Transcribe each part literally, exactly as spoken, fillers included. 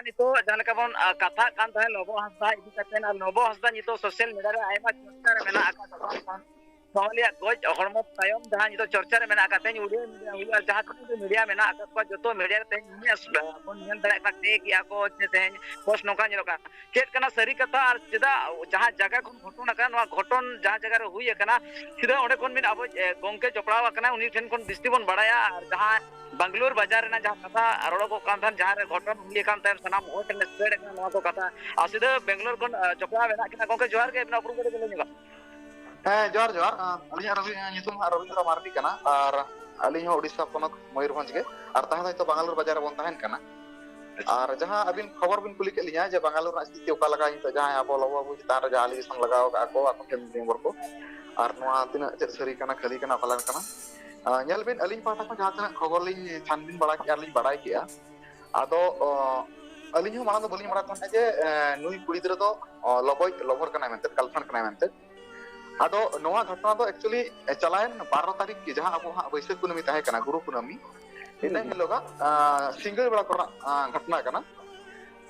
ᱱᱤᱛᱚᱜ ᱡᱟᱦᱟᱸ ᱞᱮᱠᱟ ᱵᱚᱱ, ᱟ, ᱠᱟᱛᱷᱟᱜ ᱠᱟᱱ ᱛᱟᱦᱮᱸᱫ ᱞᱚᱵᱚ ᱦᱟᱸᱥᱫᱟ ᱤᱫᱤ ᱠᱟᱛᱮ, ᱟᱨ ᱞᱚᱵᱚ ᱦᱟᱸᱥᱫᱟ ᱱᱤᱛᱚᱜ ᱥᱳᱥᱟᱞ ᱢᱤᱰᱤᱭᱟ ᱨᱮ ᱟᱭᱢᱟ ᱪᱚᱨᱪᱟ ᱨᱮ ᱢᱮᱱᱟᱜ ᱟᱠᱟᱫ ᱛᱟᱵᱚᱱᱟ᱾ ᱥᱟᱶᱟᱞᱤᱭᱟᱜ ᱜᱚᱡ ᱦᱚᱲᱢᱚ ᱛᱟᱭᱚᱢ ᱡᱟᱦᱟᱸ ᱱᱤᱛᱚᱜ ᱪᱚᱨᱪᱟ ᱨᱮ ᱢᱮᱱᱟᱜ ᱟᱠᱟᱫ, ᱛᱮᱦᱮᱧ ᱩᱰᱤᱭᱟ ᱢᱤᱰᱤᱭᱟ ᱦᱩᱭᱩᱜᱼᱟ, ᱡᱟᱦᱟᱸ ᱛᱤᱱᱟᱹᱜ ᱜᱮ ᱢᱤᱰᱤᱭᱟ ᱢᱮᱱᱟᱜ ᱟᱠᱟᱫ ᱠᱚᱣᱟ, ᱡᱚᱛᱚ ᱢᱤᱰᱤᱭᱟ ᱨᱮ ᱛᱮᱦᱮᱧ ᱱᱤᱭᱟᱹ ᱵᱚᱱ ᱧᱮᱞ ᱫᱟᱲᱮᱭᱟᱜ ᱠᱟᱱᱟ, ᱴᱮᱜᱽ ᱮᱜᱼᱟ ᱠᱚ ᱡᱮ ᱛᱮᱦᱮᱧ ᱯᱳᱥᱴ ᱱᱚᱝᱠᱟ ᱧᱮᱞᱚᱜ ᱠᱟᱱᱟ᱾ ᱪᱮᱫ ᱠᱟᱱᱟ ᱥᱟᱹᱨᱤ ᱠᱟᱛᱷᱟ, ᱟᱨ ᱪᱮᱫᱟᱜ ᱡᱟᱦᱟᱸ ᱡᱟᱭᱜᱟ ᱠᱷᱚᱱ ᱜᱷᱚᱴᱚᱱ ᱟᱠᱟᱱᱟ, ᱱᱚᱣᱟ ᱜᱷᱚᱴᱚᱱ ᱡᱟᱦᱟᱸ ᱡᱟᱭᱜᱟ ᱨᱮ ᱦᱩᱭ ᱟᱠᱟᱱᱟ, ᱥᱤᱫᱷᱟᱹ ᱚᱸᱰᱮ ᱠᱷᱚᱱ ᱢᱤᱫ ᱟᱵᱚ, ᱮ, ᱜᱚᱝᱠᱮ ᱡᱚᱯᱲᱟᱣ ᱟᱠᱟᱱᱟ, ᱩᱱᱤ ᱴᱷᱮᱱ ᱠᱷᱚᱱ ᱵᱤᱥᱛᱤ ᱵᱚᱱ ᱵᱟᱲᱟᱭᱟ᱾ ᱟᱨ ᱡᱟᱦᱟᱸ ᱵᱟᱝᱜᱟᱞᱳᱨ ᱵᱟᱡᱟᱨ ᱨᱮᱱᱟᱜ ᱡᱟᱦᱟᱸ ᱠᱟᱛᱷᱟ ᱨᱚᱲᱚᱜᱚᱜ ᱠᱟᱱ ᱛᱟᱦᱮᱸᱱ, ᱡᱟᱦᱟᱸ ᱨᱮ ᱜᱷᱚᱴᱚᱱ ᱦᱩᱭ ᱟᱠᱟᱱ ᱛᱟᱦᱮᱸᱱ, ᱥᱟᱱᱟᱢ ᱦᱚᱲ ᱴᱷᱮᱱ spread ᱟᱠᱟᱱᱟ ᱱᱚᱣᱟ ᱠᱚ ᱠᱟᱛᱷᱟ᱾ ᱟᱨ ᱥᱤᱫᱷᱟᱹ ᱵᱮᱝᱜᱟᱞᱳᱨ ᱠᱷᱚᱱ, ᱮ, ᱡᱚᱯᱲᱟᱣ ᱢᱮᱱᱟᱜ ᱠᱤᱱᱟ᱾ ᱜᱚᱝᱠᱮ, ᱡᱚᱦᱟᱨ ᱜᱮ, ᱟᱹᱵᱤᱱᱟᱜ ᱩᱯᱨᱩᱢ ᱠᱟᱹᱴᱤᱡ ᱵᱤᱱ ᱞᱟᱹᱭ ᱧᱚᱜᱟ᱾ ᱦᱮᱸ, ᱡᱚᱦᱟᱨ, ᱡᱚᱦᱟᱨ᱾ ᱟᱸ, ᱟᱹᱞᱤᱧᱟᱜ ᱨᱚᱵᱤ-, ᱟᱸ, ᱧᱩᱛᱩᱢ ᱦᱟᱸᱜ ᱨᱚᱵᱤᱱᱫᱨᱚ ᱢᱟᱨᱰᱤ ᱠᱟᱱᱟ, ᱟᱨ ᱟᱹᱞᱤᱧ ᱦᱚᱸ ᱳᱰᱤᱥᱟ ᱯᱚᱱᱚᱛ ᱢᱚᱭᱩᱨᱵᱷᱚᱸᱡᱽ ᱜᱮ, ᱟᱨ ᱛᱟᱦᱮᱸ ᱫᱚ ᱱᱤᱛᱚᱜ ᱵᱟᱝᱜᱟᱞᱳᱨ ᱵᱟᱡᱟᱨ ᱨᱮᱵᱚᱱ ᱛᱟᱦᱮᱸᱱ ᱠᱟᱱᱟ᱾ ᱟᱪᱪᱷᱟ᱾ ᱟᱨ ᱡᱟᱦᱟᱸ ᱟᱹᱵᱤᱱ ᱠᱷᱚᱵᱚᱨ ᱵᱤᱱ ᱠᱩᱞᱤ ᱠᱮᱫ ᱞᱤᱧᱟ ᱡᱮ ᱵᱟᱝᱜᱟᱞᱳᱨ ᱨᱮᱱᱟᱜ ᱥᱛᱷᱤᱛᱤ ᱚᱠᱟ ᱞᱮᱠᱟ, ᱱᱤᱛᱚᱜ ᱡᱟᱦᱟᱸᱭ ᱟᱵᱚ ᱞᱚᱵᱚ ᱵᱟᱹᱵᱩ ᱪᱮᱛᱟᱱ ᱨᱮ ᱡᱟᱦᱟᱸ allegation ᱞᱟᱜᱟᱣ ᱟᱠᱟᱫ ᱠᱚ ᱟᱠᱚ family member ᱠᱚ, ᱟᱨ ᱱᱚᱣᱟ ᱛᱤᱱᱟᱹᱜ ᱪᱮᱫ ᱥᱟᱹᱨᱤ ᱠᱟᱱᱟ, ᱠᱷᱟᱹᱞᱤ ᱠᱟᱱᱟ, ᱚᱠᱟ ᱞᱮᱠᱟ ᱠᱟᱱᱟ, ᱟᱸ, ᱧᱮᱞ ᱵᱤᱱ, ᱟᱹᱞᱤᱧ ᱯᱟᱦᱴᱟ ᱠᱷᱚᱱ ᱡᱟᱦᱟᱸ ᱛᱤᱱᱟᱹᱜ ᱠᱷᱚᱵᱚᱨ ᱞᱤᱧ ᱪᱷᱟᱱᱵᱤᱱ ᱵᱟᱲᱟ ᱠᱮᱜᱼᱟ, ᱞᱤᱧ ᱵᱟᱲᱟᱭ ᱠᱮᱜᱼᱟ, ᱟᱫᱚ, ᱚ, ᱟᱹᱞᱤᱧ ᱦᱚᱸ ᱢᱟᱲᱟᱝ ᱫᱚ ᱵᱟᱹᱞᱤᱧ ᱵᱟᱲᱟᱭ ᱛᱟᱦᱮᱸᱫ ᱡᱮ, ᱮ, ᱱᱩᱭ ᱠᱩᱲᱤ ᱜᱤᱫᱽᱨᱟᱹ ᱫᱚ, ᱚ, ᱞᱚᱵᱚᱭ lover ᱠᱟᱱᱟᱭ ᱢᱮᱱᱛᱮ, girlfriend ᱠᱟᱱᱟᱭ ᱢᱮᱱᱛᱮ᱾ ᱟᱫᱚ ᱱᱚᱣᱟ ᱜᱷᱚᱴᱚᱱᱟ ᱫᱚ actually ᱪᱟᱞᱟᱣᱮᱱ ᱵᱟᱨᱚ ᱛᱟᱹᱨᱤᱠᱷ ᱜᱮ, ᱡᱟᱦᱟᱸ ᱟᱵᱚ ᱦᱟᱸᱜ ᱵᱟᱹᱭᱥᱟᱹᱠᱷ ᱠᱩᱱᱟᱹᱢᱤ ᱛᱟᱦᱮᱸ ᱠᱟᱱᱟ, ᱜᱩᱨᱩ ᱠᱩᱱᱟᱹᱢᱤ, ᱤᱱᱟᱹ ᱦᱩᱸ᱾ ᱦᱤᱞᱳᱜᱟᱜ, ᱟ, ᱥᱤᱸᱜᱟᱹᱲ ᱵᱮᱲᱟ ᱠᱚᱨᱮᱱᱟᱜ, ᱟ, ᱜᱷᱚᱴᱚᱱᱟ ᱠᱟᱱᱟ᱾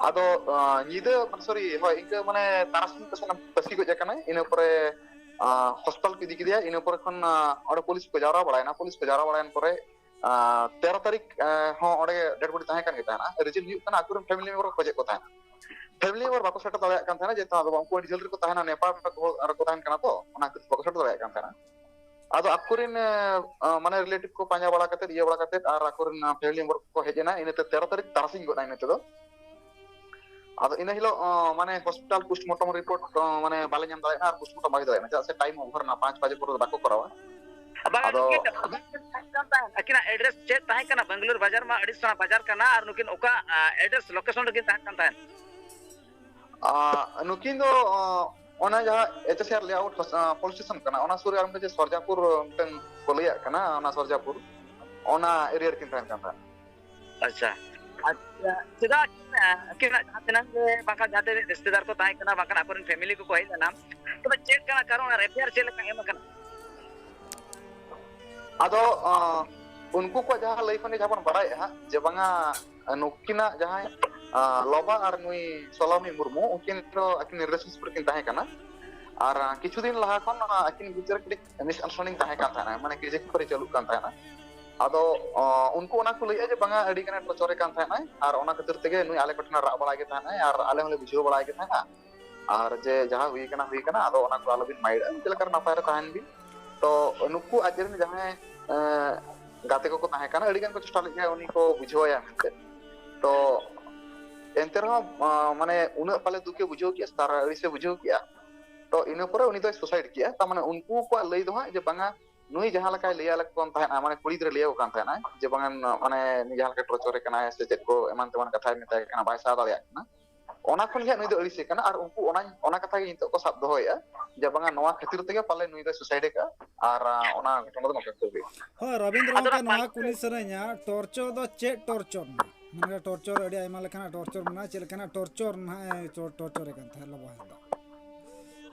ᱟᱫᱚ, ᱟ, ᱧᱤᱫᱟᱹ, sorry, ᱦᱳᱭ, ᱤᱱᱠᱟᱹ ᱢᱟᱱᱮ ᱛᱟᱨᱟᱥᱤᱧ ᱠᱚ ᱥᱮᱱ ᱯᱟᱹᱥᱤ ᱜᱚᱡ ᱟᱠᱟᱱᱟᱭ᱾ ᱤᱱᱟᱹ ᱯᱚᱨᱮ, ᱟ, ᱦᱚᱥᱯᱤᱴᱟᱞ ᱠᱚ ᱤᱫᱤ ᱠᱮᱫᱮᱭᱟ᱾ ᱤᱱᱟᱹ ᱯᱚᱨᱮ ᱠᱷᱚᱱ, ᱟ, ᱚᱸᱰᱮ ᱯᱩᱞᱤᱥ ᱠᱚ ᱡᱟᱣᱨᱟ ᱵᱟᱲᱟᱭᱮᱱᱟ᱾ ᱯᱩᱞᱤᱥ ᱠᱚ ᱡᱟᱣᱨᱟ ᱵᱟᱲᱟᱭᱮᱱ ᱯᱚᱨᱮ, ᱟ, ᱛᱮᱨᱚ ᱛᱟᱹᱨᱤᱠᱷ, ᱟ, ᱦᱚᱸ ᱚᱸᱰᱮ dead body ᱛᱟᱦᱮᱸ ᱠᱟᱱ ᱜᱮ ᱛᱟᱦᱮᱱᱟ᱾ Reason ᱦᱩᱭᱩᱜ ᱠᱟᱱᱟ, ᱟᱠᱚᱨᱮᱱ family member ᱠᱚ ᱠᱷᱚᱡᱮᱫ ᱠᱚ ᱛᱟᱦᱮᱱᱟ᱾ Family member ᱵᱟᱠᱚ ᱥᱮᱴᱮᱨ ᱫᱟᱲᱮᱭᱟᱜ ᱠᱟᱱ ᱛᱟᱦᱮᱱᱟ, ᱡᱮᱦᱮᱛᱩ ᱟᱫᱚ ᱩᱱᱠᱩ ᱟᱹᱰᱤ ᱡᱷᱟᱹᱞ ᱨᱮᱠᱚ ᱛᱟᱦᱮᱱᱟ, ᱱᱮᱯᱟᱞ ᱨᱮᱠᱚ, ᱨᱮᱠᱚ ᱛᱟᱦᱮᱱ ᱠᱟᱱᱟ ᱛᱚ, ᱚᱱᱟ ᱠᱷᱟᱹᱛᱤᱨ ᱵᱟᱠᱚ ᱥᱮᱴᱮᱨ ᱫᱟᱲᱮᱭᱟᱜ ᱠᱟᱱ ᱛᱟᱦᱮᱱᱟ᱾ ᱟᱫᱚ ᱟᱠᱚᱨᱮᱱ, ᱮ, ᱢᱟᱱᱮ, relative ᱠᱚ ᱯᱟᱸᱡᱟ ᱵᱟᱲᱟ ᱠᱟᱛᱮᱫ, ᱤᱭᱟᱹ ᱵᱟᱲᱟ ᱠᱟᱛᱮᱫ, ᱟᱨ ᱟᱠᱚᱨᱮᱱ, ᱮ, family member ᱠᱚ ᱦᱮᱡ ᱮᱱᱟ᱾ ᱤᱱᱟᱹᱛᱮ ᱛᱮᱨᱚ ᱛᱟᱹᱨᱤᱠᱷ ᱛᱟᱨᱟᱥᱤᱧ ᱜᱚᱫ ᱮᱱᱟ ᱤᱱᱟᱹ ᱛᱮᱫᱚ᱾ ᱟᱫᱚ ᱤᱱᱟᱹ ᱦᱤᱞᱳᱜ, ᱚ, ᱢᱟᱱᱮ, hospital postmortem report, ᱚ, ᱢᱟᱱᱮ, ᱵᱟᱞᱮ ᱧᱟᱢ ᱫᱟᱲᱮᱭᱟᱜᱼᱟ, ᱟᱨ postmortem ᱵᱟᱭ ᱦᱩᱭ ᱫᱟᱲᱮᱭᱟᱜᱼᱟ, ᱪᱮᱫᱟᱜ ᱥᱮ time over ᱱᱟ, ᱯᱟᱸᱪ ᱵᱟᱡᱮ ᱯᱚᱨᱮ ᱫᱚ ᱵᱟᱠᱚ ᱠᱚᱨᱟᱣᱟ᱾ ᱵᱟᱝᱟ, ᱟᱫᱚ ᱱᱩᱠᱤᱱ ᱛᱟᱦᱮᱸ ᱠᱟᱱ ᱛᱟᱦᱮᱸᱫ, ᱟᱹᱠᱤᱱᱟᱜ address ᱪᱮᱫ ᱛᱟᱦᱮᱸ ᱠᱟᱱᱟ? ᱵᱮᱝᱜᱟᱞᱳᱨ ᱵᱟᱡᱟᱨ ᱢᱟ ᱟᱹᱰᱤ ᱥᱮᱬᱟ ᱵᱟᱡᱟᱨ ᱠᱟᱱᱟ, ᱟᱨ ᱱᱩᱠᱤᱱ ᱚᱠᱟ, ᱟ, address location ᱨᱮᱠᱤᱱ ᱛᱟᱦᱮᱸ ᱠᱟᱱ ᱛᱟᱦᱮᱸᱫ? ᱟ, ᱱᱩᱠᱤᱱ ᱫᱚ, ᱟ, ᱚᱱᱟ ᱡᱟᱦᱟᱸ H S R layout, ᱟ, police station ᱠᱟᱱᱟ, ᱚᱱᱟ ᱥᱩᱨ ᱨᱮ ᱟᱨ ᱢᱤᱫᱴᱮᱱ ᱥᱚᱨᱡᱟᱯᱩᱨ ᱢᱤᱫᱴᱮᱱ ᱠᱚ ᱞᱟᱹᱭᱟᱜ ᱠᱟᱱᱟ, ᱚᱱᱟ ᱥᱚᱨᱡᱟᱯᱩᱨ, ᱚᱱᱟ area ᱨᱮᱠᱤᱱ ᱛᱟᱦᱮᱱ ᱠᱟᱱ ᱛᱟᱦᱮᱸᱫ᱾ ᱟᱪᱪᱷᱟ, ᱟᱪᱪᱷᱟ, ᱪᱮᱫᱟᱜ ᱟᱹᱠᱤᱱᱟᱜ ᱡᱟᱦᱟᱸ ᱛᱤᱱᱟᱹᱜ ᱜᱮ ᱵᱟᱝᱠᱷᱟᱱ ᱡᱟᱦᱟᱸ ᱛᱤᱱᱟᱹᱜ ᱨᱤᱥᱛᱮᱫᱟᱨ ᱠᱚ ᱛᱟᱦᱮᱸ ᱠᱟᱱᱟ, ᱵᱟᱝᱠᱷᱟᱱ ᱟᱠᱚᱨᱮᱱ family ᱠᱚᱠᱚ ᱦᱮᱡ ᱞᱮᱱᱟ, ᱛᱚᱵᱮ ᱪᱮᱫ ᱠᱟᱱᱟ ᱠᱟᱨᱚᱱ ᱟᱨ F I R ᱪᱮᱫ ᱞᱮᱠᱟ ᱮᱢ ᱟᱠᱟᱱᱟ? ᱟᱫᱚ, ᱟ, ᱩᱱᱠᱩ ᱠᱚᱣᱟᱜ ᱡᱟᱦᱟᱸ ᱞᱟᱹᱭ ᱠᱷᱚᱱ ᱜᱮ ᱡᱟᱦᱟᱸ ᱵᱚᱱ ᱵᱟᱲᱟᱭᱮᱫᱼᱟ ᱦᱟᱸᱜ, ᱡᱮ ᱵᱟᱝᱟ, ᱱᱩᱠᱤᱱᱟᱜ ᱡᱟᱦᱟᱸᱭ ᱞᱚᱵᱟ ᱟᱨ ᱱᱩᱭ ᱥᱚᱞᱟᱢᱤ ᱢᱩᱨᱢᱩ, ᱩᱱᱠᱤᱱ ᱫᱚ ᱟᱹᱠᱤᱱ ᱨᱤᱞᱮᱥᱚᱱᱥᱤᱯ ᱨᱮᱠᱤᱱ ᱛᱟᱦᱮᱸ ᱠᱟᱱᱟ᱾ ᱟᱨ ᱠᱤᱪᱷᱩ ᱫᱤᱱ ᱞᱟᱦᱟ ᱠᱷᱚᱱ ᱟᱹᱠᱤᱱ ᱵᱷᱤᱛᱤᱨ ᱨᱮ ᱠᱟᱹᱴᱤᱡ ᱢᱤᱥᱟᱱᱰᱟᱨᱥᱴᱮᱱᱰᱤᱝ ᱛᱟᱦᱮᱸ ᱠᱟᱱ ᱛᱟᱦᱮᱸᱱᱟ, ᱢᱟᱱᱮ ᱠᱟᱹᱭᱡᱟᱹ ᱠᱷᱟᱹᱯᱟᱹᱨᱤ ᱪᱟᱹᱞᱩᱜ ᱠᱟᱱ ᱛᱟᱦᱮᱸᱱᱟ᱾ ᱟᱫᱚ ᱩᱱᱠᱩ ᱚᱱᱟ ᱠᱚ ᱞᱟᱹᱭᱮᱫᱼᱟ ᱡᱮ ᱵᱟᱝᱟ, ᱟᱹᱰᱤ ᱜᱟᱱᱮ ᱴᱚᱨᱪᱚᱨᱮ ᱠᱟᱱ ᱛᱟᱦᱮᱸᱱᱟᱭ ᱟᱨ ᱚᱱᱟ ᱠᱷᱟᱹᱛᱤᱨ ᱛᱮᱜᱮ ᱱᱩᱭ ᱟᱞᱮ ᱠᱚᱴᱷᱮᱱ ᱨᱟᱜ ᱵᱟᱲᱟᱭ ᱜᱮ ᱛᱟᱦᱮᱸᱱᱟᱭ ᱟᱨ ᱟᱞᱮ ᱦᱚᱸᱞᱮ ᱵᱩᱡᱷᱟᱹᱣ ᱵᱟᱲᱟᱭ ᱜᱮ ᱛᱟᱦᱮᱸᱱᱟ᱾ ᱟᱨ ᱡᱮ ᱡᱟᱦᱟᱸ ᱦᱩᱭ ᱠᱟᱱᱟ ᱦᱩᱭ ᱠᱟᱱᱟ, ᱟᱫᱚ ᱚᱱᱟ ᱠᱚ ᱟᱞᱚᱵᱤᱱ ᱢᱟᱭᱤᱰᱟ, ᱪᱮᱫ ᱞᱮᱠᱟ ᱱᱟᱯᱟᱭ ᱨᱮ ᱛᱟᱦᱮᱱ ᱵᱤᱱ᱾ ᱛᱚ ᱱᱩᱠᱩ ᱟᱡ ᱨᱮᱱ ᱡᱟᱦᱟᱸᱭ ᱜᱟᱛᱮ ᱠᱚᱠᱚ ᱛᱟᱦᱮᱸ ᱠᱟᱱᱟ, ᱟᱹᱰᱤ ᱜᱟᱱ ᱠᱚ ᱪᱮᱥᱴᱟ ᱞᱮᱫ ᱜᱮᱭᱟ ᱩᱱᱤ ᱠᱚ ᱵᱩᱡᱷᱟᱹᱣ ᱮᱭᱟ ᱢᱮᱱᱛᱮ᱾ ᱛᱚ ᱮᱱᱛᱮ ᱨᱮᱦᱚᱸ ᱢᱟᱱᱮ ᱩᱱᱟᱹᱜ ᱯᱟᱞᱮ ᱫᱩᱠᱮ ᱵᱩᱡᱷᱟᱹᱣ ᱠᱮᱜᱼᱟ, ᱥᱮ ᱟᱹᱲᱤᱥᱮ ᱵᱩᱡᱷᱟᱹᱣ ᱠᱮᱜᱼᱟ᱾ ᱛᱚ ᱤᱱᱟᱹ ᱯᱚᱨᱮ ᱩᱱᱤ ᱫᱚᱭ ᱥᱩᱥᱟᱭᱤᱰ ᱠᱮᱜᱼᱟ᱾ ᱛᱟᱨ ᱢᱟᱱᱮ ᱩᱱᱠᱩ ᱠᱚᱣᱟᱜ ᱞᱟᱹᱭ ᱫᱚ ᱦᱟᱸᱜ ᱡᱮ ᱵᱟᱝᱟ, ᱱᱩᱭ ᱡᱟᱦᱟᱸ ᱞᱮᱠᱟᱭ ᱞᱟᱹᱭ ᱟᱞᱮ ᱠᱟᱱ ᱛᱟᱦᱮᱸᱱᱟ, ᱢᱟᱱᱮ ᱠᱩᱲᱤ ᱜᱤᱫᱽᱨᱟᱹ ᱞᱟᱹᱭ ᱟᱠᱚ ᱠᱟᱱ ᱛᱟᱦᱮᱸᱱᱟ ᱡᱮ ᱵᱟᱝᱟ, ᱢᱟᱱᱮ ᱱᱩᱭ ᱡᱟᱦᱟᱸ ᱞᱮᱠᱟ ᱴᱚᱨᱪᱚᱨᱮ ᱠᱟᱱᱟᱭ ᱥᱮ ᱪᱮᱫ ᱠᱚ ᱮᱢᱟᱱ ᱛᱮᱢᱟᱱ ᱠᱟᱛᱷᱟᱭ ᱢᱮᱛᱟᱭ ᱠᱟᱱᱟ, ᱵᱟᱭ ᱥᱟᱦᱟᱣ ᱫᱟᱲᱮᱭᱟᱜ ᱠᱟᱱᱟ, ᱚᱱᱟ ᱠᱷᱚᱱ ᱜᱮ ᱦᱟᱸᱜ ᱱᱩᱭ ᱫᱚ ᱟᱹᱲᱤᱥᱮ ᱠᱟᱱᱟ᱾ ᱟᱨ ᱩᱱᱠᱩ ᱚᱱᱟ ᱚᱱᱟ ᱠᱟᱛᱷᱟ ᱜᱮ ᱱᱤᱛᱚᱜ ᱠᱚ ᱥᱟᱵ ᱫᱚᱦᱚᱭᱮᱫᱼᱟ ᱡᱮ ᱵᱟᱝᱟ, ᱱᱚᱣᱟ ᱠᱷᱟᱹᱛᱤᱨ ᱛᱮᱜᱮ ᱯᱟᱞᱮ ᱱᱩᱭ ᱫᱚᱭ ᱥᱩᱥᱟᱭᱤᱰ ᱟᱠᱟᱫᱼᱟ᱾ ᱟᱨ ᱚᱱᱟ ᱜᱷᱚᱴᱚᱱᱟ ᱫᱚ ᱱᱚᱝᱠᱟ ᱠᱚ ᱦᱩᱭᱩᱜᱼᱟ᱾ ᱦᱳᱭ, ᱨᱚᱵᱤᱱᱫᱨᱚ ᱜᱚᱢᱠᱮ, ᱱᱚᱣᱟ ᱠᱩᱞᱤ ᱥᱟᱱᱟᱧᱟ, ᱴᱚᱨᱪᱚᱨ ᱫᱚ ᱪᱮᱫ ᱴᱚᱨᱪᱚᱨ ᱱᱟ? ᱢᱟᱱᱮ ᱴᱚᱨᱪᱚᱨ ᱟᱹᱰᱤ ᱟᱭᱢᱟ ᱞᱮᱠᱟᱱᱟᱜ ᱴᱚᱨᱪᱚᱨ ᱢᱮᱱᱟᱜᱼᱟ, ᱪᱮᱫ ᱞᱮᱠᱟᱱᱟᱜ ᱴᱚᱨᱪᱚᱨ ᱱᱟᱦᱟᱜ ᱮ ᱴᱚᱨᱪᱚᱨᱮ ᱠᱟᱱ ᱛᱟᱦᱮᱸᱫ ᱞᱚᱵᱚ ᱦᱟᱸᱥᱫᱟ?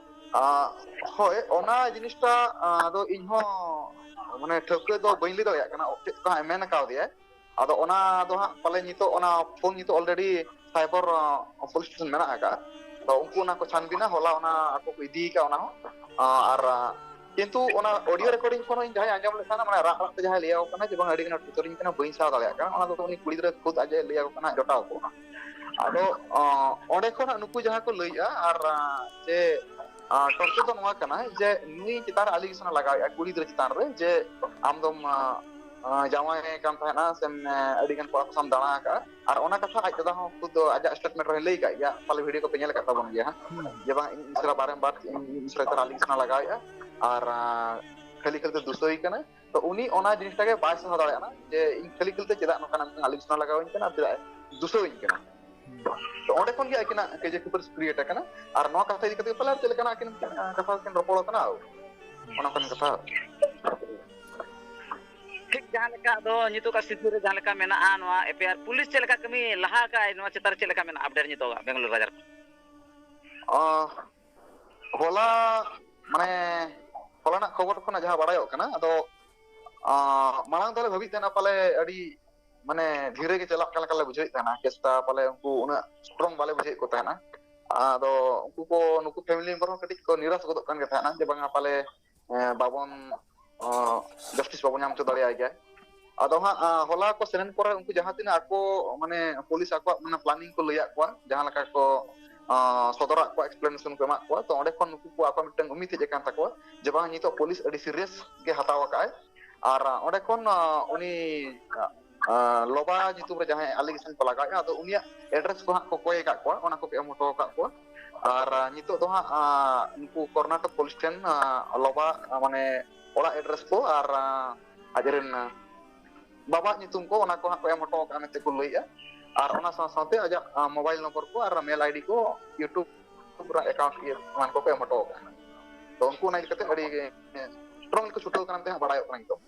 ᱦᱳᱭ, ᱚᱱᱟ ᱡᱤᱱᱤᱥᱴᱟ ᱫᱚ ᱤᱧ ᱦᱚᱸ ᱢᱟᱱᱮ ᱴᱷᱟᱹᱣᱠᱟᱹ ᱫᱚ ᱵᱟᱹᱧ ᱞᱟᱹᱭ ᱫᱟᱲᱮᱭᱟᱜ ᱠᱟᱱᱟ ᱪᱮᱫ ᱠᱚ ᱦᱟᱸᱜ ᱢᱮᱱ ᱠᱟᱣᱫᱮᱭᱟ᱾ ᱟᱫᱚ ᱚᱱᱟ ᱫᱚ ᱦᱟᱸᱜ ᱯᱟᱞᱮ ᱱᱤᱛᱚᱜ ᱚᱱᱟ ᱯᱷᱳᱱ ᱱᱤᱛᱚᱜ ᱚᱞᱨᱮᱰᱤ ᱥᱟᱭᱵᱚᱨ ᱯᱩᱞᱤᱥ ᱥᱴᱮᱥᱚᱱ ᱢᱮᱱᱟᱜ ᱟᱠᱟᱫᱼᱟ᱾ ᱛᱚ ᱩᱱᱠᱩ ᱚᱱᱟ ᱠᱚ ᱪᱷᱟᱱᱵᱤᱱᱟ, ᱦᱚᱞᱟ ᱚᱱᱟ ᱟᱠᱚ ᱠᱚ ᱤᱫᱤ ᱟᱠᱟᱫᱼᱟ ᱚᱱᱟ ᱦᱚᱸ᱾ ᱟᱨ ᱠᱤᱱᱛᱩ ᱚᱱᱟ ᱚᱰᱤᱭᱳ ᱨᱮᱠᱚᱨᱰᱤᱝ ᱠᱷᱚᱱ ᱤᱧ ᱡᱟᱦᱟᱸᱧ ᱟᱸᱡᱚᱢ ᱞᱮᱫ ᱛᱟᱦᱮᱱᱟ, ᱢᱟᱱᱮ ᱨᱟᱜ ᱨᱟᱜ ᱛᱮ ᱡᱟᱦᱟᱸᱭ ᱞᱟᱹᱭ ᱟᱠᱚ ᱠᱟᱱᱟ ᱡᱮ ᱵᱟᱝ, ᱟᱹᱰᱤ ᱜᱟᱱ ᱴᱚᱨᱪᱚᱨᱤᱧ ᱠᱟᱱᱟ, ᱵᱟᱹᱧ ᱥᱟᱦᱟᱣ ᱫᱟᱲᱮᱭᱟᱜ ᱠᱟᱱᱟ, ᱚᱱᱟ ᱫᱚ ᱩᱱᱤ ᱠᱩᱲᱤ ᱜᱤᱫᱽᱨᱟᱹ ᱠᱷᱩᱫ ᱟᱡ ᱮ ᱞᱟᱹᱭ ᱟᱠᱚ ᱠᱟᱱᱟ ᱡᱚᱴᱟᱣ ᱠᱚ᱾ ᱟᱫᱚ ᱚᱸᱰᱮ ᱠᱷᱚᱱᱟᱜ ᱱᱩᱠᱩ ᱡᱟᱦᱟᱸ ᱠᱚ ᱞᱟᱹᱭᱮᱜᱼᱟ, ᱟᱨ ᱡᱮ ᱴᱚᱨᱪᱚᱨ ᱫᱚ ᱱᱚᱣᱟ ᱠᱟᱱᱟ ᱡᱮ ᱱᱩᱭ ᱪᱮᱛᱟᱱ ᱨᱮ ᱟᱞᱤᱜᱮᱥᱚᱱ ᱞᱟᱜᱟᱣᱮᱫᱼᱟ ᱠᱩᱲᱤ ᱜᱤᱫᱽᱨᱟᱹ ᱪᱮᱛᱟᱱ ᱨᱮ ᱡᱮ ᱟᱢ ᱫᱚᱢ ᱡᱟᱶᱟᱭ ᱠᱟᱱ ᱛᱟᱦᱮᱸᱱᱟ ᱥᱮ ᱟᱹᱰᱤ ᱜᱟᱱ ᱠᱚᱲᱟ ᱠᱚ ᱥᱟᱶ ᱫᱟᱬᱟ ᱟᱠᱟᱫᱼᱟ᱾ ᱟᱨ ᱚᱱᱟ ᱠᱟᱛᱷᱟ ᱟᱡ ᱫᱟᱫᱟ ᱦᱚᱸ ᱠᱷᱩᱫ ᱫᱚ ᱟᱡᱟᱜ ᱥᱴᱮᱴᱢᱮᱱᱴ ᱨᱮ ᱞᱟᱹᱭ ᱟᱠᱟᱫ ᱜᱮᱭᱟ, ᱯᱟᱞᱮ ᱵᱷᱤᱰᱤᱭᱳ ᱠᱚᱯᱮ ᱧᱮᱞ ᱟᱠᱟᱫ ᱛᱟᱵᱚᱱ ᱜᱮᱭᱟ ᱦᱟᱸᱜ, ᱡᱮ ᱵᱟᱝ, ᱤᱧ ᱢᱤᱥᱨᱟ ᱵᱟᱨᱮᱢ ᱵᱟᱨ ᱤᱧ ᱢᱤᱥᱨᱟ ᱪᱮᱛᱟᱱ ᱨᱮ ᱟᱞᱤᱜᱮᱥᱚᱱ ᱞᱟᱜᱟᱣᱮᱫᱼᱟ ᱟᱨ ᱠᱷᱟᱹᱞᱤ ᱠᱷᱟᱹᱞᱤ ᱛᱮ ᱫᱩᱥᱟᱹᱭ ᱠᱟᱱᱟ᱾ ᱛᱚ ᱩᱱᱤ ᱚᱱᱟ ᱡᱤᱱᱤᱥᱴᱟ ᱜᱮ ᱵᱟᱭ ᱥᱟᱦᱟᱣ ᱫᱟᱲᱮᱭᱟᱜ ᱠᱟᱱᱟ ᱡᱮ ᱤᱧ ᱠᱷᱟᱹᱞᱤ ᱠᱷᱟᱹᱞᱤ ᱛᱮ ᱪᱮᱫᱟᱜ ᱱᱚᱝᱠᱟᱱᱟᱜ ᱢᱤᱫᱴᱟᱝ ᱟᱞᱤᱜᱮᱥᱚᱱ ᱞᱟᱜᱟᱣᱟᱹᱧ ᱠᱟᱱᱟ ᱟᱨ ᱪᱮᱫᱟᱜ ᱫᱩᱥᱟᱹᱣᱟᱹᱧ ᱠᱟᱱᱟ᱾ ᱛᱚ ᱚᱸᱰᱮ ᱠᱷᱚᱱ ᱜᱮ ᱟᱹᱠᱤᱱᱟᱜ ᱠᱟᱹᱭᱡᱟᱹ ᱠᱷᱟᱹᱯᱟᱹᱨᱤ ᱠᱨᱤᱭᱮᱴ ᱟᱠᱟᱱᱟ᱾ ᱟᱨ ᱱᱚᱣᱟ ᱠᱟᱛᱷᱟ ᱤᱫᱤ ᱠᱟᱛᱮ ᱯᱟᱞᱮ ᱪᱮᱫ ᱞᱮᱠᱟᱱᱟᱜ ᱟᱹᱠᱤᱱ ᱠᱟᱛᱷᱟ ᱠᱤᱱ ᱨᱚᱯᱚᱲ ᱠᱟᱱᱟ, ᱚᱱᱟ ᱠᱚ ᱠᱟᱛᱷᱟ᱾ ᱴᱷᱤᱠ ᱡᱟᱦᱟᱸ ᱞᱮᱠᱟ ᱟᱫᱚ ᱱᱤᱛᱚᱜᱟᱜ ᱥᱤᱪᱩᱭᱮᱥᱚᱱ ᱨᱮ ᱡᱟᱦᱟᱸ ᱞᱮᱠᱟ ᱢᱮᱱᱟᱜᱼᱟ, ᱱᱚᱣᱟ ᱮᱯᱷ ᱟᱭ ᱟᱨ ᱯᱩᱞᱤᱥ ᱪᱮᱫ ᱞᱮᱠᱟ ᱠᱟᱹᱢᱤ ᱞᱟᱦᱟ ᱟᱠᱟᱫᱼᱟᱭ, ᱱᱚᱣᱟ ᱪᱮᱛᱟᱱ ᱨᱮ ᱪᱮᱫ ᱞᱮᱠᱟ ᱢᱮᱱᱟᱜᱼᱟ ᱟᱯᱰᱮᱴ ᱱᱤᱛᱚᱜᱟᱜ ᱵᱮᱝᱜᱟᱞᱳᱨ ᱵᱟᱡᱟᱨ ᱠᱷᱚᱱ? ᱟᱸ, ᱦᱚᱞᱟ ᱢᱟᱱᱮ ᱦᱚᱞᱟᱱᱟᱜ ᱠᱷᱚᱵᱚᱨ ᱠᱷᱚᱱᱟᱜ ᱡᱟᱦᱟᱸ ᱵᱟᱲᱟᱭᱚᱜ ᱠᱟᱱᱟ, ᱟᱫᱚ ᱟᱸ, ᱢᱟᱲᱟᱝ ᱫᱚᱞᱮ ᱵᱷᱟᱹᱵᱤᱭᱮᱫ ᱛᱟᱦᱮᱱᱟ ᱯᱟᱞᱮ ᱟᱹᱰᱤ ᱢᱟᱱᱮ ᱫᱷᱤᱨᱮ ᱜᱮ ᱪᱟᱞᱟᱜ ᱠᱟᱱ ᱞᱮᱠᱟ ᱞᱮ ᱵᱩᱡᱷᱟᱹᱣᱮᱫ ᱛᱟᱦᱮᱱᱟ, ᱠᱮᱥᱴᱟ ᱯᱟᱞᱮ ᱩᱱᱠᱩ ᱩᱱᱟᱹᱜ ᱥᱴᱨᱚᱝ ᱵᱟᱞᱮ ᱵᱩᱡᱷᱟᱹᱣᱮᱫ ᱠᱚ ᱛᱟᱦᱮᱱᱟ᱾ ᱟᱫᱚ ᱩᱱᱠᱩ ᱠᱚ, ᱱᱩᱠᱩ ᱯᱷᱮᱢᱤᱞᱤ ᱢᱮᱢᱵᱟᱨ ᱦᱚᱸ ᱠᱟᱹᱴᱤᱡ ᱠᱚ ᱱᱤᱨᱟᱥ ᱜᱚᱫᱚᱜ ᱠᱟᱱ ᱜᱮ ᱛᱟᱦᱮᱱᱟ ᱡᱮ ᱵᱟᱝᱟ ᱯᱟᱞᱮ, ᱮᱸ, ᱵᱟᱵᱚᱱ, ᱚᱸ, ᱡᱟᱥᱴᱤᱥ ᱵᱟᱵᱚᱱ ᱧᱟᱢ ᱦᱚᱪᱚ ᱫᱟᱲᱮᱭᱟᱭ ᱜᱮᱭᱟ᱾ ᱟᱫᱚ ᱦᱟᱸᱜ, ᱟᱸ, ᱦᱚᱞᱟ ᱠᱚ ᱥᱮᱱ ᱯᱚᱨᱮ ᱩᱱᱠᱩ ᱡᱟᱦᱟᱸ ᱛᱤᱱᱟᱹᱜ ᱟᱠᱚ, ᱢᱟᱱᱮ, ᱯᱩᱞᱤᱥ ᱟᱠᱚᱣᱟᱜ, ᱢᱟᱱᱮ, ᱯᱞᱟᱱᱤᱝ ᱠᱚ ᱞᱟᱹᱭᱟᱫ ᱠᱚᱣᱟ, ᱡᱟᱦᱟᱸ ᱞᱮᱠᱟ ᱠᱚ, ᱟᱸ, ᱥᱚᱫᱚᱨᱟᱜ ᱠᱚᱣᱟ, ᱮᱠᱥᱯᱞᱮᱱᱮᱥᱚᱱ ᱠᱚ ᱮᱢᱟᱜ ᱠᱚᱣᱟ, ᱛᱚ ᱚᱸᱰᱮ ᱠᱷᱚᱱ ᱱᱩᱠᱩ ᱠᱚ ᱟᱠᱚ ᱢᱤᱫᱴᱟᱝ ᱩᱢᱤᱫ ᱦᱮᱡ ᱟᱠᱟᱱ ᱛᱟᱠᱚᱣᱟ ᱡᱮ ᱵᱟᱝ, ᱱᱤᱛᱚᱜ ᱯᱩᱞᱤᱥ ᱟᱹᱰᱤ ᱥᱤᱨᱤᱭᱟᱥ ᱜᱮ ᱦᱟᱛᱟᱣ ᱟᱠᱟᱫᱼᱟᱭ᱾ ᱟᱨ, ᱟᱸ, ᱚᱸᱰᱮ ᱠᱷᱚᱱ, ᱟᱸ, ᱩᱱᱤ, ᱟᱸ, ᱞᱚᱵᱟ ᱧᱩᱛᱩᱢ ᱨᱮ ᱡᱟᱦᱟᱸᱭ ᱟᱞᱤᱜᱮᱥᱚᱱ ᱠᱚ ᱞᱟᱜᱟᱣᱮᱫᱼᱟ, ᱟᱫᱚ ᱩᱱᱤᱭᱟᱜ ᱮᱰᱨᱮᱥ ᱠᱚ ᱦᱟᱸᱜ ᱠᱚ ᱠᱚᱭ ᱟᱠᱟᱫ ᱠᱚᱣᱟ, ᱚᱱᱟ ᱠᱚᱠᱚ ᱮᱢ ᱦᱚᱴᱚ ᱟᱠᱟᱫ ᱠᱚᱣᱟ᱾ ᱟᱨ, ᱟᱸ, ᱱᱤᱛᱚᱜ ᱫᱚ ᱦᱟᱸᱜ, ᱟᱸ, ᱩᱱᱠᱩ ᱠᱚᱨᱱᱟᱴᱚᱠ ᱯᱩᱞᱤᱥ ᱴᱷᱮᱱ, ᱟᱸ, ᱞᱚᱵᱟ, ᱟᱸ, ᱢᱟᱱᱮ ᱚᱲᱟᱜ ᱮᱰᱨᱮᱥ ᱠᱚ ᱟᱨ, ᱟᱸ, ᱟᱡᱨᱮᱱ, ᱟᱸ, ᱵᱟᱵᱟᱣᱟᱜ ᱧᱩᱛᱩᱢ ᱠᱚ, ᱚᱱᱟ ᱠᱚ ᱦᱟᱸᱜ ᱠᱚ ᱮᱢ ᱦᱚᱴᱚ ᱟᱠᱟᱫᱼᱟ ᱢᱮᱱᱛᱮ ᱠᱚ ᱞᱟᱹᱭᱮᱫᱼᱟ᱾ ᱟᱨ ᱚᱱᱟ ᱥᱟᱶ ᱥᱟᱶᱛᱮ ᱟᱡᱟᱜ, ᱟᱸ, ᱢᱳᱵᱟᱭᱤᱞ ᱱᱚᱢᱵᱚᱨ ᱠᱚ ᱟᱨ ᱢᱮᱞ ᱟᱭᱰᱤ ᱠᱚ, YouTube ᱨᱮ ᱮᱠᱟᱣᱩᱱᱴ ᱤᱭᱟᱹ ᱮᱢᱟᱱ ᱠᱚᱠᱚ ᱮᱢ ᱦᱚᱴᱚ ᱟᱠᱟᱫᱼᱟ᱾ ᱛᱚ ᱩᱱᱠᱩ ᱚᱱᱟ ᱤᱫᱤ ᱠᱟᱛᱮ ᱟᱹᱰᱤ, ᱮᱸ, ᱥᱴᱨᱚᱝ ᱜᱮᱠᱚ ᱪᱷᱩᱴᱟᱹᱣ ᱠᱟᱱᱟ ᱢᱮᱱᱛᱮ ᱦᱟᱸᱜ ᱵᱟᱲᱟᱭᱚᱜ ᱠᱟᱱᱟ ᱱᱤᱛᱚᱜ᱾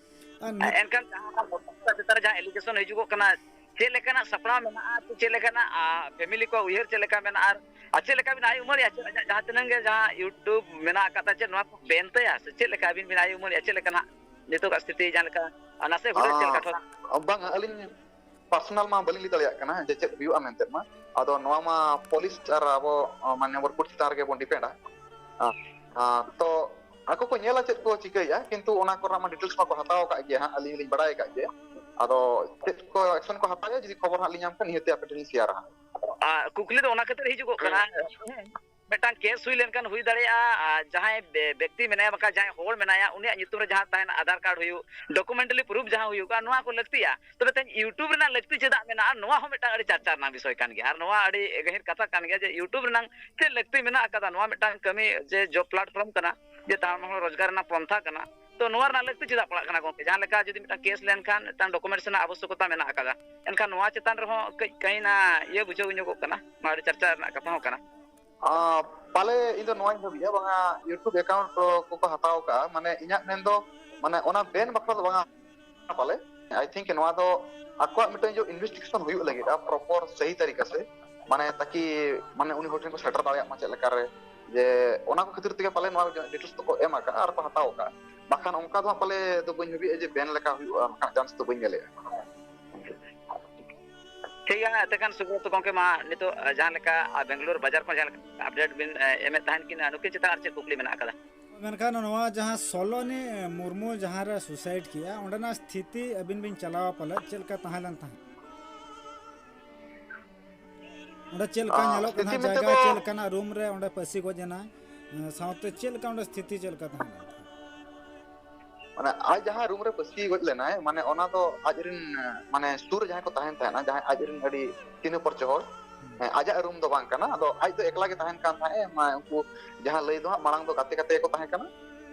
ᱟᱨ ᱱᱤᱛ- ᱮᱱᱠᱷᱟᱱ ᱡᱟᱦᱟᱸ ᱚᱱᱟ ᱢᱚᱴᱚᱨ ᱥᱟᱭᱠᱮᱞ ᱪᱮᱛᱟᱱ ᱨᱮ ᱡᱟᱦᱟᱸ ᱮᱞᱤᱜᱮᱥᱚᱱ ᱦᱤᱡᱩᱜᱚᱜ ᱠᱟᱱᱟ, ᱪᱮᱫ ᱞᱮᱠᱟᱱᱟᱜ ᱥᱟᱯᱲᱟᱣ ᱢᱮᱱᱟᱜᱼᱟ, ᱥᱮ ᱪᱮᱫ ᱞᱮᱠᱟᱱᱟᱜ, ᱟ, ᱯᱷᱮᱢᱤᱞᱤ ᱠᱚᱣᱟᱜ ᱩᱭᱦᱟᱹᱨ ᱪᱮᱫ ᱞᱮᱠᱟ ᱢᱮᱱᱟᱜᱼᱟ, ᱟᱨ, ᱟᱨ ᱪᱮᱫ ᱞᱮᱠᱟ ᱵᱤᱱ ᱟᱭ ᱩᱢᱟᱹᱨᱮᱜᱼᱟ, ᱪᱮᱫ ᱟᱡᱟᱜ ᱡᱟᱦᱟᱸ ᱛᱤᱱᱟᱹᱜ ᱜᱮ ᱡᱟᱦᱟᱸ YouTube ᱢᱮᱱᱟᱜ ᱟᱠᱟᱫᱟ, ᱪᱮᱫ ᱱᱚᱣᱟ ᱠᱚ ᱵᱮᱱ ᱛᱟᱭᱟ, ᱥᱮ ᱪᱮᱫ ᱞᱮᱠᱟ ᱟᱹᱵᱤᱱ ᱵᱤᱱ ᱟᱭ ᱩᱢᱟᱹᱨᱮᱜᱼᱟ, ᱪᱮᱫ ᱞᱮᱠᱟᱱᱟᱜ ᱱᱤᱛᱚᱜᱟᱜ ᱥᱛᱷᱤᱛᱤ ᱡᱟᱦᱟᱸ ᱞᱮᱠᱟ, ᱟᱨ ᱱᱟᱥᱮ ᱦᱩᱰᱟᱹᱨ ᱪᱮᱫ ᱞᱮᱠᱟ ᱛᱷᱚᱲᱟ? ᱟᱸ, ᱵᱟᱝᱟ, ᱟᱹᱞᱤᱧ ᱯᱟᱨᱥᱚᱱᱟᱞ ᱢᱟ ᱵᱟᱹᱞᱤᱧ ᱞᱟᱹᱭ ᱫᱟᱲᱮᱭᱟᱜ ᱠᱟᱱᱟ ᱡᱮ ᱪᱮᱫ ᱦᱩᱭᱩᱜᱼᱟ ᱢᱮᱱᱛᱮ ᱢᱟ᱾ ᱟᱫᱚ ᱱᱚᱣᱟ ᱢᱟ ᱯᱩᱞᱤᱥ ᱟᱨ ᱟᱵᱚ, ᱟᱸ, ᱢᱟᱱᱱᱚᱵᱚᱨ ᱠᱳᱨᱴ ᱪᱮᱛᱟᱱ ᱨᱮᱜᱮ ᱵᱚᱱ ᱰᱤᱯᱮᱱᱰᱟ᱾ ᱟᱸ, ᱟᱸ, ᱛᱚ ᱟᱠᱚ ᱠᱚ ᱧᱮᱞᱟ ᱪᱮᱫ ᱠᱚ ᱪᱤᱠᱟᱹᱭᱮᱫᱼᱟ, ᱠᱤᱱᱛᱩ ᱚᱱᱟ ᱠᱚᱨᱮᱱᱟᱜ ᱢᱟ ᱰᱤᱴᱮᱞᱥ ᱢᱟᱠᱚ ᱦᱟᱛᱟᱣ ᱟᱠᱟᱫ ᱜᱮᱭᱟ ᱦᱟᱸᱜ, ᱟᱹᱞᱤᱧ ᱞᱤᱧ ᱵᱟᱲᱟᱭ ᱟᱠᱟᱫ ᱜᱮᱭᱟ᱾ ᱟᱫᱚ ᱪᱮᱫ ᱠᱚ ᱮᱠᱥᱚᱱ ᱠᱚ ᱦᱟᱛᱟᱣᱟ, ᱡᱩᱫᱤ ᱠᱷᱚᱵᱚᱨ ᱦᱟᱸᱜ ᱞᱤᱧ ᱧᱟᱢ ᱠᱷᱟᱱ ᱱᱤᱦᱟᱹᱛ ᱟᱯᱮ ᱴᱷᱮᱱ ᱞᱤᱧ ᱥᱮᱭᱟᱨᱟ ᱦᱟᱸᱜ᱾ ᱟᱨ ᱠᱩᱠᱞᱤ ᱫᱚ ᱚᱱᱟ ᱠᱷᱟᱹᱛᱤᱨ ᱦᱤᱡᱩᱜᱚᱜ ᱠᱟᱱᱟ, ᱦᱮᱸ᱾ ᱢᱤᱫᱴᱟᱝ ᱠᱮᱥ ᱦᱩᱭ ᱞᱮᱱᱠᱷᱟᱱ ᱦᱩᱭ ᱫᱟᱲᱮᱭᱟᱜᱼᱟ, ᱟᱨ ᱡᱟᱦᱟᱸᱭ ᱵᱮ-, ᱵᱮᱠᱛᱤ ᱢᱮᱱᱟᱭᱟ, ᱵᱟᱠᱷᱟᱱ ᱡᱟᱦᱟᱸᱭ ᱦᱚᱲ ᱢᱮᱱᱟᱭᱟ, ᱩᱱᱤᱭᱟᱜ ᱧᱩᱛᱩᱢ ᱨᱮ ᱡᱟᱦᱟᱸ ᱛᱟᱦᱮᱱᱟ, ᱟᱫᱷᱟᱨ ᱠᱟᱨᱰ ᱦᱩᱭᱩᱜ, ᱰᱚᱠᱩᱢᱮᱱᱴᱟᱞᱤ ᱯᱨᱩᱯᱷ ᱡᱟᱦᱟᱸ ᱦᱩᱭᱩᱜᱼᱟ, ᱱᱚᱣᱟ ᱠᱚ ᱞᱟᱹᱠᱛᱤᱜᱼᱟ᱾ ᱛᱚᱵᱮ ᱛᱮᱦᱮᱧ YouTube ᱨᱮᱱᱟᱜ ᱞᱟᱹᱠᱛᱤ ᱪᱮᱫᱟᱜ ᱢᱮᱱᱟᱜᱼᱟ, ᱱᱚᱣᱟ ᱦᱚᱸ ᱢᱤᱫᱴᱟᱝ ᱟᱹᱰᱤ ᱪᱟᱨᱪᱟ ᱨᱮᱱᱟᱜ ᱵᱤᱥᱚᱭ ᱠᱟᱱ ᱜᱮᱭᱟ᱾ ᱟᱨ ᱱᱚᱣᱟ ᱟᱹᱰᱤ ᱜᱟᱹᱦᱤᱨ ᱠᱟᱛᱷᱟ ᱠᱟᱱ ᱜᱮᱭᱟ ᱡᱮ YouTube ᱨᱮᱱᱟᱝ ᱪᱮᱫ ᱞᱟᱹᱠᱛᱤ ᱢᱮᱱᱟᱜ ᱟᱠᱟᱫᱟ, ᱱᱚᱣᱟ ᱢᱤᱫᱴᱟᱝ ᱠᱟᱹᱢᱤ ᱡᱮ ᱡᱚᱵ ᱯᱞᱟᱴᱯᱷᱚᱨᱢ ᱠᱟᱱᱟ, ᱡᱮ ᱛᱟᱲᱟᱢ ᱦᱚᱲ ᱨᱳᱡᱽᱜᱟᱨ ᱨᱮᱱᱟᱜ ᱯᱚᱱᱛᱷᱟ ᱠᱟᱱᱟ᱾ ᱛᱚ ᱱᱚᱣᱟ ᱨᱮᱱᱟᱜ ᱞᱟᱹᱠᱛᱤ ᱪᱮᱫᱟᱜ ᱯᱟᱲᱟᱜ ᱠᱟᱱᱟ ᱜᱚᱝᱠᱮ? ᱡᱟᱦᱟᱸ ᱞᱮᱠᱟ ᱡᱩᱫᱤ ᱢᱤᱫᱴᱟᱝ ᱠᱮᱥ ᱞᱮᱱᱠᱷᱟᱱ ᱢᱤᱫᱴᱟᱝ ᱰᱚᱠᱩᱢᱮᱱᱴᱥ ᱨᱮᱱᱟᱜ ᱟᱵᱚᱥᱭᱚᱠᱚᱛᱟ ᱢᱮᱱᱟᱜ ᱟᱠᱟᱫᱟ, ᱮᱱᱠᱷᱟᱱ ᱱᱚᱣᱟ ᱪᱮᱛᱟᱱ ᱨᱮᱦᱚᱸ ᱠᱟᱹᱡ ᱠᱟᱹᱦᱤᱱᱟ ᱤᱭᱟᱹ ᱵᱩᱡᱷᱟᱹᱣ ᱧᱚᱜᱚᱜ ᱠᱟᱱᱟ, ᱱᱚᱣᱟ ᱟᱹᱰᱤ ᱪᱟᱨᱪᱟ ᱨᱮᱱᱟᱜ ᱠᱟᱛᱷᱟ ᱦᱚᱸ ᱠᱟᱱᱟ᱾ ᱟᱸ, ᱯᱟᱞᱮ ᱤᱧ ᱫᱚ ᱱᱚᱣᱟᱧ ᱵᱷᱟᱹᱵᱤᱭᱟ, ᱵᱟᱝᱟ YouTube ᱮᱠᱟᱣᱩᱱᱴ ᱠᱚᱠᱚ ᱦᱟᱛᱟᱣ ᱠᱟᱜᱼᱟ, ᱢᱟᱱᱮ ᱤᱧᱟᱹᱜ ᱢᱮᱱ ᱫᱚ, ᱢᱟᱱᱮ ᱚᱱᱟ ᱵᱮᱱ ᱵᱟᱠᱷᱨᱟ ᱫᱚ ᱵᱟᱝᱟ ᱯᱟᱞᱮ᱾ I think ᱱᱚᱣᱟ ᱫᱚ ᱟᱠᱚᱣᱟᱜ ᱢᱤᱫᱴᱮᱱ ᱡᱮ ᱤᱱᱵᱷᱮᱥᱴᱤᱜᱮᱥᱚᱱ ᱦᱩᱭᱩᱜ ᱞᱟᱹᱜᱤᱫ, ᱯᱨᱚᱯᱚᱨ ᱥᱟᱦᱤ ᱛᱟᱹᱨᱤᱠᱟ ᱥᱮ, ᱢᱟᱱᱮ ᱛᱟᱠᱤ ᱢᱟᱱᱮ ᱩᱱᱤ ᱦᱚᱲ ᱴᱷᱮᱱ ᱠᱚ ᱥᱮᱴᱮᱨ ᱫᱟᱲᱮᱭᱟᱜ ᱢᱟ ᱪᱮᱫ ᱞᱮᱠᱟ ᱨᱮ, ᱡᱮ ᱚᱱᱟ ᱠᱚ ᱠᱷᱟᱹᱛᱤᱨ ᱛᱮᱜᱮ ᱯᱟᱞᱮ ᱱᱚᱣᱟ ᱰᱤᱴᱮᱞᱥ ᱫᱚᱠᱚ ᱮᱢ ᱟᱠᱟᱫᱼᱟ ᱟᱨ ᱠᱚ ᱦᱟᱛᱟᱣ ᱟᱠᱟᱫᱼᱟ᱾ ᱵᱟᱠᱷᱟᱱ ᱚᱱᱠᱟ ᱫᱚ ᱦᱟᱸᱜ ᱯᱟᱞᱮ ᱫᱚ ᱵᱟᱹᱧ ᱵᱷᱟᱹᱵᱤᱭᱮᱫᱼᱟ ᱡᱮ ᱵᱮᱱ ᱞᱮᱠᱟ ᱦᱩᱭᱩᱜᱼᱟ, ᱚᱱᱠᱟᱱᱟᱜ ᱪᱟᱱᱥ ᱫᱚ ᱵᱟᱹᱧ ᱧᱮᱞᱮᱫᱼᱟ᱾ ᱴᱷᱤᱠ ᱜᱮᱭᱟ, ᱛᱮᱠᱷᱟᱱ ᱥᱩᱵᱨᱚᱛ ᱜᱚᱢᱠᱮ, ᱢᱟ ᱱᱤᱛᱚᱜ ᱡᱟᱦᱟᱸ ᱞᱮᱠᱟ ᱵᱮᱝᱜᱟᱞᱳᱨ ᱵᱟᱡᱟᱨ ᱠᱷᱚᱱ ᱡᱟᱦᱟᱸ ᱞᱮᱠᱟ ᱟᱯᱰᱮᱴ ᱵᱤᱱ ᱮᱢᱮᱫ ᱛᱟᱦᱮᱱ, ᱠᱤᱱ ᱱᱩᱠᱤᱱ ᱪᱮᱛᱟᱱ ᱟᱨ ᱪᱮᱫ ᱠᱩᱠᱞᱤ ᱢᱮᱱᱟᱜ ᱟᱠᱟᱫᱟ? ᱢᱮᱱᱠᱷᱟᱱ ᱱᱚᱣᱟ ᱡᱟᱦᱟᱸ ᱥᱚᱞᱚᱱᱤ ᱢᱩᱨᱢᱩ ᱡᱟᱦᱟᱸ ᱨᱮ ᱥᱩᱥᱟᱭᱤᱰ ᱠᱮᱜᱼᱟ, ᱚᱸᱰᱮᱱᱟᱜ ᱥᱛᱷᱤᱛᱤ ᱟᱹᱵᱤᱱ ᱵᱤᱱ ᱪᱟᱞᱟᱣ ᱯᱟᱞᱮᱫ, ᱪᱮᱫ ᱞᱮᱠᱟ ᱛᱟᱦᱮᱸ ᱞᱮᱱ ᱛᱟᱦᱮᱸᱫ? ᱚᱸᱰᱮ ᱪᱮᱫ ᱞᱮᱠᱟ ᱧᱮᱞᱚᱜ ᱠᱟᱱᱟ ᱡᱟᱭᱜᱟ, ᱪᱮᱫ ᱞᱮᱠᱟᱱᱟᱜ ᱨᱩᱢ ᱨᱮ ᱚᱸᱰᱮ ᱯᱟᱹᱥᱤ ᱜᱚᱡ ᱮᱱᱟᱭ, ᱥᱟᱶᱛᱮ ᱪᱮᱫ ᱞᱮᱠᱟ ᱚᱸᱰᱮ ᱥᱛᱷᱤᱛᱤ ᱪᱮᱫ ᱞᱮᱠᱟ ᱛᱟᱦᱮᱸ ᱞᱮᱱ ᱛᱟᱦᱮᱸᱫ? ᱢᱟᱱᱮ ᱟᱡ ᱡᱟᱦᱟᱸ ᱨᱩᱢ ᱨᱮ ᱯᱟᱹᱥᱤ ᱜᱚᱡ ᱞᱮᱱᱟᱭ, ᱢᱟᱱᱮ ᱚᱱᱟ ᱫᱚ ᱟᱡ ᱨᱮᱱ, ᱢᱟᱱᱮ ᱥᱩᱨ ᱨᱮ ᱡᱟᱦᱟᱸᱭ ᱠᱚ ᱛᱟᱦᱮᱱ ᱛᱟᱦᱮᱱᱟ, ᱡᱟᱦᱟᱸᱭ ᱟᱡ ᱨᱮᱱ ᱟᱹᱰᱤ ᱪᱤᱱᱦᱟᱹ ᱯᱚᱨᱪᱚ ᱦᱚᱲ, ᱦᱮᱸ, ᱟᱡᱟᱜ ᱨᱩᱢ ᱫᱚ ᱵᱟᱝ ᱠᱟᱱᱟ᱾ ᱟᱫᱚ ᱟᱡ ᱫᱚ ᱮᱠᱞᱟ ᱜᱮ ᱛᱟᱦᱮᱱ ᱠᱟᱱ ᱛᱟᱦᱮᱸᱫ᱾ ᱢᱟ ᱩᱱᱠᱩ ᱡᱟᱦᱟᱸ ᱞᱟᱹᱭ ᱫᱚ ᱦᱟᱸᱜ ᱢᱟᱲᱟᱝ ᱫᱚ ᱜᱟᱛᱮ ᱜᱟᱛᱮ ᱜᱮᱠᱚ ᱛᱟᱦᱮᱸ ᱠᱟᱱᱟ᱾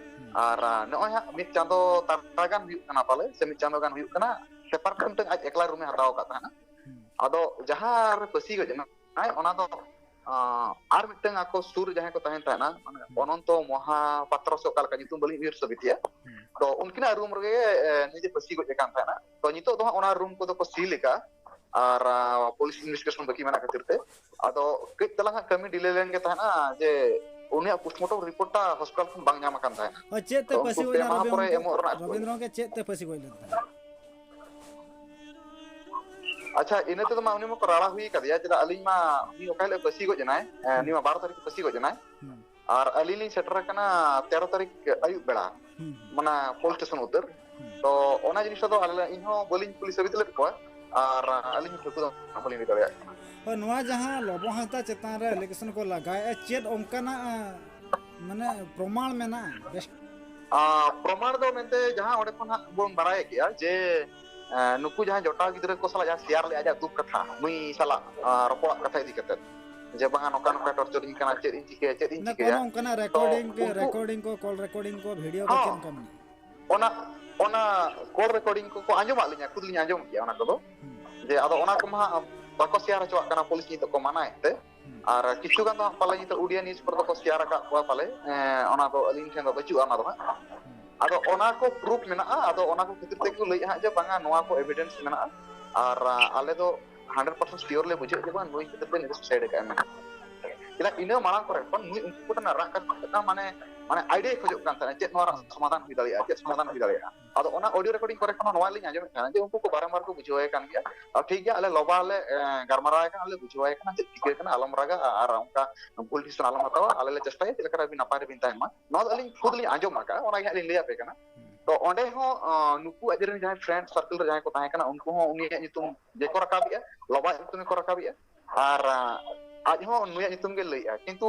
ᱟᱨ, ᱟ, ᱱᱚᱜᱼᱚᱭ ᱦᱟᱸᱜ ᱢᱤᱫ ᱪᱟᱸᱫᱚ ᱛᱟᱨᱟ ᱜᱟᱱ ᱦᱩᱭᱩᱜ ᱠᱟᱱᱟ ᱯᱟᱞᱮ, ᱥᱮ ᱢᱤᱫ ᱪᱟᱸᱫᱚ ᱜᱟᱱ ᱦᱩᱭᱩᱜ ᱠᱟᱱᱟ, ᱥᱮᱯᱟᱨᱮᱴ ᱢᱤᱫᱴᱟᱝ ᱟᱡ ᱮᱠᱞᱟ ᱨᱩᱢᱮ ᱦᱟᱛᱟᱣ ᱟᱠᱟᱫ ᱛᱟᱦᱮᱱᱟ᱾ ᱟᱫᱚ ᱡᱟᱦᱟᱸ ᱨᱮ ᱯᱟᱹᱥᱤ ᱜᱚᱡ ᱮᱱᱟᱭ, ᱚᱱᱟ ᱫᱚ, ᱟ, ᱟᱨ ᱢᱤᱫᱴᱟᱝ ᱟᱠᱚ ᱥᱩᱨ ᱨᱮ ᱡᱟᱦᱟᱸᱭ ᱠᱚ ᱛᱟᱦᱮᱱ ᱛᱟᱦᱮᱱᱟ, ᱢᱟᱱᱮ ᱚᱱᱚᱱᱛᱚ ᱢᱚᱦᱟᱯᱟᱛᱨᱚ ᱥᱮ ᱚᱠᱟ ᱞᱮᱠᱟ ᱧᱩᱛᱩᱢ, ᱵᱟᱹᱞᱤᱧ ᱩᱭᱦᱟᱹᱨ ᱥᱟᱹᱵᱤᱛᱮᱜᱼᱟ᱾ ᱛᱚ ᱩᱱᱠᱤᱱᱟᱜ ᱨᱩᱢ ᱨᱮᱜᱮ, ᱮ, ᱱᱤᱡᱮ ᱯᱟᱹᱥᱤ ᱜᱚᱡ ᱟᱠᱟᱱ ᱛᱟᱦᱮᱱᱟ᱾ ᱛᱚ ᱱᱤᱛᱚᱜ ᱫᱚ ᱦᱟᱸᱜ ᱚᱱᱟ ᱨᱩᱢ ᱠᱚᱫᱚ ᱠᱚ ᱥᱤᱞ ᱟᱠᱟᱫᱼᱟ᱾ ᱟᱨ, ᱟ, ᱯᱩᱞᱤᱥ ᱤᱱᱵᱷᱮᱥᱴᱤᱜᱮᱥᱚᱱ ᱵᱟᱹᱠᱤ ᱢᱮᱱᱟᱜ ᱠᱷᱟᱹᱛᱤᱨ ᱛᱮ, ᱟᱫᱚ ᱠᱟᱹᱡ ᱛᱟᱞᱟᱝ ᱦᱟᱸᱜ ᱠᱟᱹᱢᱤ ᱰᱤᱞᱮ ᱞᱮᱱ ᱜᱮ ᱛᱟᱦᱮᱱᱟ, ᱡᱮ ᱩᱱᱤᱭᱟᱜ ᱯᱳᱥᱴᱢᱚᱨᱴᱚᱢ ᱨᱤᱯᱳᱨᱴ ᱴᱟ ᱦᱚᱥᱯᱤᱴᱟᱞ ᱠᱷᱚᱱ ᱵᱟᱝ ᱧᱟᱢ ᱟᱠᱟᱱ ᱛᱟᱦᱮᱱᱟ᱾ ᱦᱳᱭ, ᱪᱮᱫ ᱛᱮ ᱛᱚ ᱯᱟᱹᱥᱤ ᱩᱱᱠᱩ ᱯᱮ ᱦᱩᱭᱱᱟ ᱢᱟᱦᱟ ᱯᱚᱨᱮ ᱨᱚᱵᱤᱱᱫᱨᱚ, ᱮᱢᱚᱜ ᱨᱮᱱᱟᱜ ᱠᱚ ᱨᱚᱵᱤᱱᱫᱨᱚ ᱜᱚᱢᱠᱮ, ᱪᱮᱫ ᱛᱮ ᱯᱟᱹᱥᱤ ᱜᱚᱡ ᱞᱮᱱ ᱛᱟᱦᱮᱸᱫ? ᱟᱪᱪᱷᱟ, ᱤᱱᱟᱹ ᱛᱮᱫᱚ ᱢᱟ ᱩᱱᱤ ᱢᱟᱠᱚ ᱨᱟᱲᱟ ᱦᱩᱭ ᱟᱠᱟᱫᱮᱭᱟ, ᱪᱮᱫᱟᱜ ᱟᱹᱞᱤᱧ ᱢᱟ ᱩᱱᱤ ᱚᱠᱟ ᱦᱤᱞᱳᱜ ᱯᱟᱹᱥᱤ ᱜᱚᱡ ᱮᱱᱟᱭ, ᱮ, ᱦᱩᱸ᱾ ᱩᱱᱤ ᱢᱟ ᱵᱟᱨᱚ ᱛᱟᱹᱨᱤᱠᱷ ᱯᱟᱹᱥᱤ ᱜᱚᱡ ᱮᱱᱟᱭ᱾ ᱦᱩᱸ᱾ ᱟᱨ ᱟᱹᱞᱤᱧ ᱞᱤᱧ ᱥᱮᱴᱮᱨ ᱟᱠᱟᱱᱟ ᱛᱮᱨᱚ ᱛᱟᱹᱨᱤᱠᱷ ᱟᱹᱭᱩᱵ ᱵᱮᱲᱟ, ᱦᱩᱸ᱾ ᱢᱟᱱᱮ ᱯᱩᱞᱤᱥ ᱥᱴᱮᱥᱚᱱ ᱩᱛᱟᱹᱨ᱾ ᱦᱩᱸ᱾ ᱛᱚ ᱚᱱᱟ ᱡᱤᱱᱤᱥ ᱫᱚ ᱟᱞᱮ, ᱤᱧ ᱦᱚᱸ ᱵᱟᱹᱞᱤᱧ ᱠᱩᱞᱤ ᱥᱟᱹᱵᱤᱛ ᱞᱮᱫ ᱠᱚᱣᱟ, ᱟᱨ ᱟᱹᱞᱤᱧ ᱦᱚᱸ ᱴᱷᱟᱹᱣᱠᱟᱹ ᱫᱚ ᱵᱟᱹᱞᱤᱧ ᱞᱟᱹᱭ ᱫᱟᱲᱮᱭᱟᱜ ᱠᱟᱱᱟ᱾ ᱦᱳᱭ, ᱱᱚᱣᱟ ᱡᱟᱦᱟᱸ ᱞᱚᱵᱚ ᱦᱟᱸᱥᱫᱟ ᱪᱮᱛᱟᱱ ᱨᱮ allegation ᱠᱚ ᱞᱟᱜᱟᱣᱮᱫᱼᱟ, ᱪᱮᱫ ᱚᱱᱠᱟᱱᱟᱜ, ᱢᱟᱱᱮ, ᱯᱨᱚᱢᱟᱬ ᱢᱮᱱᱟᱜᱼᱟ? ᱵᱮᱥ᱾ ᱟ, ᱯᱨᱚᱢᱟᱬ ᱫᱚ ᱢᱮᱱᱛᱮ ᱡᱟᱦᱟᱸ ᱚᱸᱰᱮ ᱠᱷᱚᱱ ᱦᱟᱸᱜ ᱵᱚᱱ ᱵᱟᱲᱟᱭ ᱠᱮᱜᱼᱟ ᱡᱮ, ᱮ, ᱱᱩᱠᱩ ᱡᱟᱦᱟᱸᱭ ᱡᱚᱴᱟᱣ ᱜᱤᱫᱽᱨᱟᱹ ᱠᱚ ᱥᱟᱞᱟᱜ ᱡᱟᱦᱟᱸ ᱥᱮᱭᱟᱨ ᱞᱮᱜᱼᱟ ᱟᱡᱟᱜ ᱫᱩᱠ ᱠᱟᱛᱷᱟ, ᱱᱩᱭ ᱥᱟᱞᱟᱜ, ᱟ, ᱨᱚᱯᱚᱲᱟᱜ ᱠᱟᱛᱷᱟ ᱤᱫᱤ ᱠᱟᱛᱮ, ᱡᱮ ᱵᱟᱝᱟ ᱱᱚᱝᱠᱟ ᱱᱚᱝᱠᱟ ᱴᱚᱨᱪᱟᱨᱤᱧ ᱠᱟᱱᱟ, ᱪᱮᱫ ᱤᱧ ᱪᱤᱠᱟᱹᱭᱟ, ᱪᱮᱫ ᱤᱧ ᱱᱮᱛᱟᱨ ᱪᱤᱠᱟᱹᱭᱟ? ᱢᱟ ᱚᱱᱠᱟᱱᱟᱜ ᱛᱚ ᱨᱮᱠᱚᱨᱰᱤᱝ ᱠᱚ, ᱩᱱᱠᱩ ᱨᱮᱠᱚᱨᱰᱤᱝ ᱠᱚ, ᱠᱚᱞ ᱨᱮᱠᱚᱨᱰᱤᱝ ᱠᱚ, ᱵᱷᱤᱰᱤᱭᱳ ᱠᱚ ᱪᱮᱫ ᱦᱚᱸ, ᱚᱱᱠᱟ ᱢᱮᱱᱟᱜᱼᱟ? ᱚᱱᱟ, ᱚᱱᱟ ᱠᱚᱞ ᱨᱮᱠᱚᱨᱰᱤᱝ ᱠᱚᱠᱚ ᱟᱸᱡᱚᱢᱟᱜ ᱞᱤᱧᱟ, ᱠᱷᱩᱫ ᱞᱤᱧ ᱟᱸᱡᱚᱢ ᱠᱮᱜᱼᱟ ᱚᱱᱟ ᱠᱚᱫᱚ᱾ ᱦᱩᱸ᱾ ᱡᱮ ᱟᱫᱚ ᱚᱱᱟ ᱠᱚᱢᱟ ᱦᱟᱸᱜ ᱵᱟᱠᱚ ᱥᱮᱭᱟᱨ ᱦᱚᱪᱚᱣᱟᱜ ᱠᱟᱱᱟ, ᱯᱩᱞᱤᱥ ᱱᱤᱛᱚᱜ ᱠᱚ ᱢᱟᱱᱟᱭᱮᱫ ᱛᱮ᱾ ᱦᱩᱸ᱾ ᱟᱨ ᱠᱤᱪᱷᱩ ᱜᱟᱱ ᱫᱚ ᱦᱟᱸᱜ ᱯᱟᱞᱮ ᱱᱤᱛᱚᱜ ᱩᱰᱤᱭᱟ ᱱᱤᱭᱩᱡᱽ ᱠᱚᱨᱮ ᱫᱚᱠᱚ ᱥᱮᱭᱟᱨ ᱟᱠᱟᱫ ᱠᱚᱣᱟ ᱯᱟᱞᱮ, ᱮᱸ, ᱚᱱᱟ ᱫᱚ ᱟᱹᱞᱤᱧ ᱴᱷᱮᱱ ᱫᱚ ᱵᱟᱹᱪᱩᱜᱼᱟ ᱚᱱᱟ ᱫᱚ ᱦᱟᱸᱜ᱾ ᱦᱩᱸ᱾ ᱟᱫᱚ ᱚᱱᱟ ᱠᱚ ᱯᱨᱩᱯᱷ ᱢᱮᱱᱟᱜᱼᱟ, ᱟᱫᱚ ᱚᱱᱟ ᱠᱚ ᱠᱷᱟᱹᱛᱤᱨ ᱛᱮᱜᱮ ᱠᱚ ᱞᱟᱹᱭᱮᱫᱼᱟ ᱦᱟᱸᱜ ᱡᱮ ᱵᱟᱝᱟ ᱱᱚᱣᱟ ᱠᱚ ᱮᱵᱷᱤᱰᱮᱱᱥ ᱢᱮᱱᱟᱜᱼᱟ᱾ ᱟᱨ, ᱟ, ᱟᱞᱮ ᱫᱚ ᱦᱟᱱᱰᱨᱮᱰ ᱯᱟᱨᱥᱮᱱᱴ ᱥᱤᱭᱳᱨ ᱞᱮ ᱵᱩᱡᱷᱟᱹᱣ ᱡᱮ ᱵᱟᱝ ᱱᱩᱭ ᱠᱷᱟᱹᱛᱤᱨ ᱛᱮ ᱱᱩᱭ ᱫᱚ ᱥᱩᱥᱟᱭᱤᱰ ᱟᱠᱟᱫᱼᱟ ᱢᱮᱱᱛᱮ᱾ ᱪᱮᱫᱟᱜ ᱤᱱᱟᱹ ᱢᱟᱲᱟᱝ ᱠᱚᱨᱮ ᱠᱷᱚᱱ ᱱᱩᱭ ᱩᱱᱠᱩ ᱠᱚᱴᱷᱮᱱ ᱨᱟᱜ ᱠᱟᱛᱮ ᱢᱟᱱᱮ, ᱢᱟᱱᱮ ᱟᱭᱰᱤᱭᱟᱭ ᱠᱷᱚᱡᱚᱜ ᱠᱟᱱ ᱛᱟᱦᱮᱸᱱᱟ, ᱪᱮᱫ ᱱᱚᱣᱟ ᱨᱮᱱᱟᱜ ᱦᱩᱸ᱾ ᱥᱚᱢᱟᱫᱷᱟᱱ ᱦᱩᱭ ᱫᱟᱲᱮᱭᱟᱜᱼᱟ, ᱪᱮᱫ ᱥᱚᱢᱟᱫᱷᱟᱱ ᱦᱩᱭ ᱫᱟᱲᱮᱭᱟᱜᱼᱟ᱾ ᱟᱫᱚ ᱚᱱᱟ ᱚᱰᱤᱭᱳ ᱨᱮᱠᱚᱨᱰᱤᱝ ᱠᱚᱨᱮ ᱠᱷᱚᱱ ᱦᱚᱸ ᱱᱚᱣᱟ ᱞᱤᱧ ᱟᱸᱡᱚᱢᱮᱫ ᱛᱟᱦᱮᱱᱟ ᱡᱮ ᱩᱱᱠᱩ ᱠᱚ ᱵᱟᱨᱚᱢᱵᱟᱨ ᱠᱚ ᱵᱩᱡᱷᱟᱹᱣ ᱟᱭ ᱠᱟᱱ ᱜᱮᱭᱟ, ᱟᱨ ᱴᱷᱤᱠ ᱜᱮᱭᱟ, ᱟᱞᱮ ᱞᱚᱵᱟ ᱞᱮ ᱮ, ᱜᱟᱞᱢᱟᱨᱟᱣ ᱟᱭ ᱠᱟᱱᱟ, ᱟᱞᱮ ᱵᱩᱡᱷᱟᱹᱣ ᱟᱭ ᱠᱟᱱᱟ, ᱪᱮᱫ ᱪᱤᱠᱟᱹ ᱠᱟᱱᱟ, ᱟᱞᱚᱢ ᱨᱟᱜᱟ ᱟᱨ ᱚᱱᱠᱟ ᱵᱷᱩᱞ ᱰᱤᱥᱤᱥᱚᱱ ᱟᱞᱚᱢ ᱦᱟᱛᱟᱣᱟ, ᱟᱞᱮ ᱞᱮ ᱪᱮᱥᱴᱟᱭᱟ ᱪᱮᱫ ᱞᱮᱠᱟᱨᱮ ᱟᱹᱵᱤᱱ ᱱᱟᱯᱟᱭ ᱨᱮᱵᱤᱱ ᱛᱟᱦᱮᱱ ᱢᱟ᱾ ᱱᱚᱣᱟ ᱫᱚ ᱟᱹᱞᱤᱧ ᱠᱷᱩᱫ ᱞᱤᱧ ᱟᱸᱡᱚᱢ ᱟᱠᱟᱫᱼᱟ, ᱚᱱᱟ ᱜᱮ ᱦᱟᱸᱜ ᱞᱤᱧ ᱞᱟᱹᱭ ᱟᱯᱮ ᱠᱟᱱᱟ᱾ ᱛᱚ ᱚᱸᱰᱮ ᱦᱚᱸ ᱟᱸ, ᱱᱩᱠᱩ ᱟᱡ ᱨᱮᱱ ᱡᱟᱦᱟᱸᱭ ᱯᱷᱨᱮᱱᱰ ᱥᱟᱨᱠᱮᱞ ᱨᱮ ᱡᱟᱦᱟᱸᱭ ᱠᱚ ᱛᱟᱦᱮᱸ ᱠᱟᱱᱟ, ᱩᱱᱠᱩ ᱦᱚᱸ ᱩᱱᱤᱭᱟᱜ ᱧᱩᱛᱩᱢ ᱜᱮᱠᱚ ᱨᱟᱠᱟᱵᱮᱜᱼᱟ, ᱞᱚᱵᱟᱭᱟᱜ ᱧᱩᱛᱩᱢ ᱜᱮᱠᱚ ᱨᱟᱠᱟᱵᱮᱜᱼᱟ᱾ ᱟᱨ ᱟᱸ, ᱟᱡ ᱦᱚᱸ ᱱᱩᱭᱟᱜ ᱧᱩᱛᱩᱢ ᱜᱮ ᱞᱟᱹᱭᱮᱜᱼᱟ, ᱠᱤᱱᱛᱩ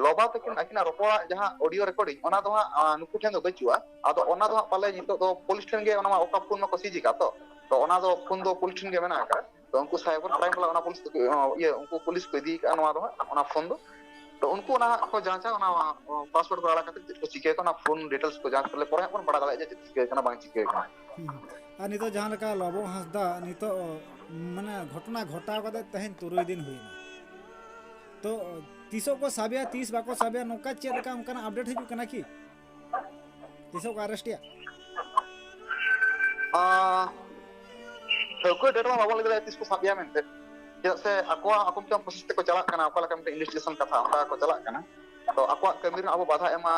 ᱞᱚᱵᱟ ᱛᱟᱹᱠᱤᱱ ᱟᱹᱠᱤᱱᱟᱜ ᱨᱚᱯᱚᱲᱟᱜ ᱡᱟᱦᱟᱸ ᱚᱰᱤᱭᱳ ᱨᱮᱠᱚᱨᱰᱤᱝ, ᱚᱱᱟ ᱫᱚ ᱦᱟᱸᱜ ᱟᱸ, ᱱᱩᱠᱩ ᱴᱷᱮᱱ ᱫᱚ ᱵᱟᱹᱪᱩᱜᱼᱟ᱾ ᱟᱫᱚ ᱚᱱᱟ ᱫᱚ ᱦᱟᱸᱜ ᱯᱟᱞᱮ ᱱᱤᱛᱚᱜ ᱫᱚ ᱯᱩᱞᱤᱥ ᱴᱷᱮᱱ ᱜᱮ ᱚᱱᱟ ᱢᱟ, ᱚᱠᱟ ᱯᱷᱳᱱ ᱢᱟᱠᱚ ᱥᱤᱡᱽ ᱟᱠᱟᱫ, ᱛᱚ ᱛᱚ ᱚᱱᱟ ᱫᱚ ᱯᱷᱳᱱ ᱫᱚ ᱯᱩᱞᱤᱥ ᱴᱷᱮᱱ ᱜᱮ ᱢᱮᱱᱟᱜ ᱟᱠᱟᱫ᱾ ᱛᱚ ᱩᱱᱠᱩ ᱥᱟᱭᱵᱟᱨ ᱠᱨᱟᱭᱤᱢ ᱵᱟᱞᱟ ᱚᱱᱟ ᱯᱩᱞᱤᱥ ᱫᱚᱠᱚ, ᱤᱭᱟᱹ, ᱩᱱᱠᱩ ᱯᱩᱞᱤᱥ ᱠᱚ ᱤᱫᱤ ᱟᱠᱟᱫᱼᱟ ᱱᱚᱣᱟ ᱫᱚ ᱦᱟᱸᱜ, ᱚᱱᱟ ᱯᱷᱳᱱ ᱫᱚ᱾ ᱛᱚ ᱩᱱᱠᱩ ᱚᱱᱟ ᱦᱟᱸᱜ ᱠᱚ ᱡᱟᱸᱪᱟ, ᱚᱱᱟ ᱯᱟᱥᱣᱟᱨᱰ ᱠᱚ ᱟᱲᱟᱜ ᱠᱟᱛᱮ ᱪᱮᱫ ᱠᱚ ᱪᱤᱠᱟᱹᱭᱟ, ᱚᱱᱟ ᱯᱷᱳᱱ ᱰᱤᱴᱮᱞᱥ ᱠᱚ ᱡᱟᱸᱪ ᱠᱟᱛᱮ ᱯᱚᱨᱮ ᱦᱟᱸᱜ ᱵᱚᱱ ᱵᱟᱲᱟᱭ ᱫᱟᱲᱮᱭᱟᱜᱼᱟ ᱡᱮ ᱪᱮᱫ ᱪᱤᱠᱟᱹ ᱠᱟᱱᱟ, ᱵᱟᱝ ᱪᱤᱠᱟᱹ ᱠᱟᱱᱟ᱾ ᱦᱩᱸ᱾ ᱟᱨ ᱱᱤᱛᱚᱜ ᱡᱟᱦᱟᱸ ᱞᱮᱠᱟ ᱞᱚᱵᱚ ᱦᱟᱸᱥᱫᱟ ᱱᱤᱛᱚᱜ, ᱢᱟᱱᱮ, ᱜᱷᱚᱴᱚᱱᱟ ᱜᱷᱚᱴᱟᱣ ᱠᱟᱛᱮ ᱛᱮᱦᱮᱧ ᱛᱩᱨᱩᱭ ᱫᱤᱱ ᱦᱩᱭᱱᱟ, ᱛᱚ ᱛᱤᱥᱚᱜ ᱠᱚ ᱥᱟᱵᱮᱭᱟ, ᱛᱤᱥ ᱵᱟᱠᱚ ᱥᱟᱵᱮᱭᱟ, ᱱᱚᱝᱠᱟ ᱪᱮᱫ ᱞᱮᱠᱟ ᱚᱱᱠᱟᱱᱟᱜ ᱟᱯᱰᱮᱴ ᱦᱤᱡᱩᱜ ᱠᱟᱱᱟ ᱠᱤ? ᱛᱤᱥᱚᱜ ᱠᱚ ᱟᱨᱮᱥᱴᱮᱭᱟ? ᱟᱸ, ᱴᱷᱟᱹᱣᱠᱟᱹ ᱰᱮᱴ ᱢᱟ ᱵᱟᱵᱚᱱ ᱞᱟᱹᱭ ᱫᱟᱲᱮᱭᱟᱜᱼᱟ ᱛᱤᱥ ᱠᱚ ᱥᱟᱵᱮᱭᱟ ᱢᱮᱱᱛᱮ, ᱪᱮᱫᱟᱜ ᱥᱮ ᱟᱠᱚᱣᱟᱜ ᱟᱠᱚ ᱢᱤᱫᱴᱟᱝ ᱯᱨᱚᱥᱮᱥ ᱛᱮᱠᱚ ᱪᱟᱞᱟᱜ ᱠᱟᱱᱟ, ᱚᱠᱟ ᱞᱮᱠᱟ ᱢᱤᱫᱴᱟᱝ ᱤᱱᱵᱷᱮᱥᱴᱤᱜᱮᱥᱚᱱ ᱠᱟᱛᱷᱟ ᱚᱱᱠᱟ ᱠᱚ ᱪᱟᱞᱟᱜ ᱠᱟᱱᱟ᱾ ᱛᱚ ᱟᱠᱚᱣᱟᱜ ᱠᱟᱹᱢᱤ ᱨᱮ ᱟᱵᱚ ᱵᱟᱫᱷᱟ ᱮᱢ ᱢᱟ